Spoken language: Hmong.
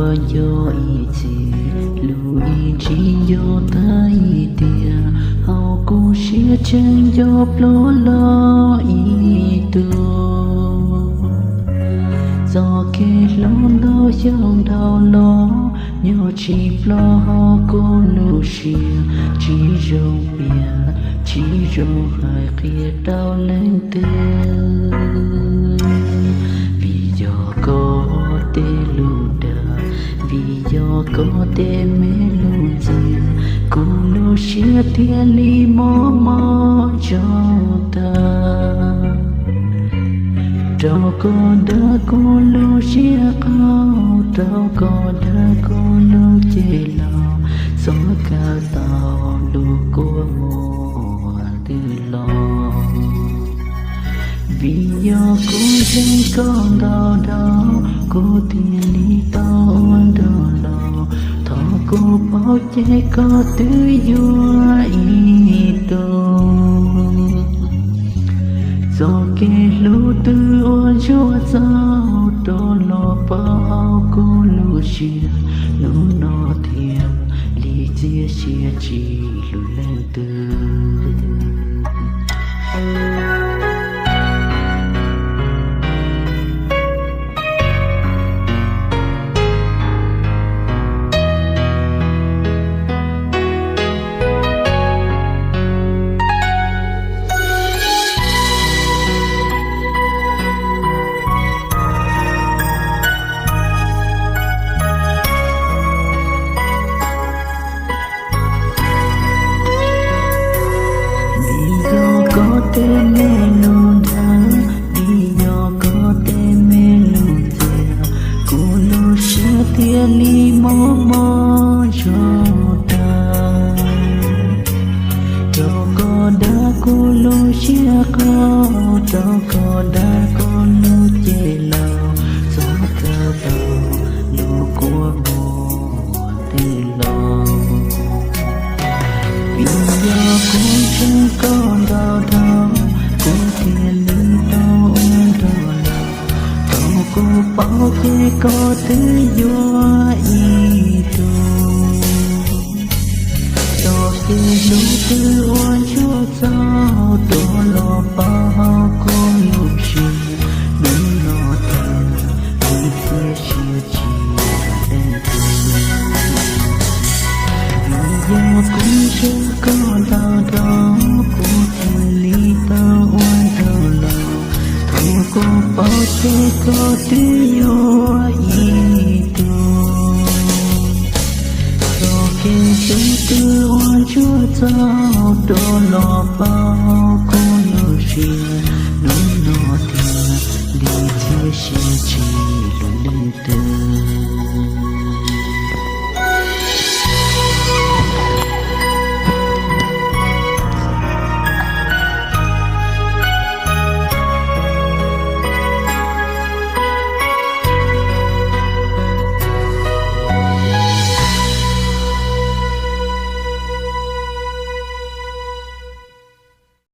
Nco ib txhis lus ib ntsis nco tag ib tiam, hauv kuv siab tseem nco pluag los ib tug. Txoj kev hlub ntau xyoo dhau los, nyob tsis ploj hauv kuv lub siab, tsis zoo piav, tsis zoo hais qhia rau leej twg. Vim yog koj tej lus dag, vim yog koj tej me lus ntxias, kuv lub siab thiaj li mob mob zoo tag. Rau koj dag kuv lub siab qaug, rau koj dag kuv lub cev laus, txhob khaws tau lub kua muag twg los. Vim yog kuv ntseeg koj ntau dhau, kuv thiaj li tau ua nrog laus. Thaum kuv paub ces koj twb yuav ib tug. Txoj kev hlub twb ua ntsuag txaus rov los poob hauv kuv lub siab, hnub no thiaj li txias siab tsis hlub leej twg. Vim yog koj tej me lus dag, vim yog koj tej me lus ntxias, kuv lub siab thiaj li mob mob zoo tag. Rau koj dag kuv lub siab qaug, rau koj dag kuv lub cev laus, txhob khaws tau lub kua muag twg los. Vim yog kuv ntseeg koj ntau dhau, kuv thiaj li tau ua nrog laus. Thaum kuv paub ces koj twb yuav ib tug. Txoj kev hlub twb ua ntsuag txaus rov los poob hauv kuv lub siab, hnub no thiaj li txias siab tsis hlub leej twg. Vim yog kuv ntseeg koj ntau dhau, kuv thiaj li tau ua nrog laus. Thaum kuv paub ces koj twb yuav ib tug. Txoj kev hlub twb ua ntsuag txaus rov los poob kuv lub siab, hnub no thiaj li txias siab tsis hlub leej twg.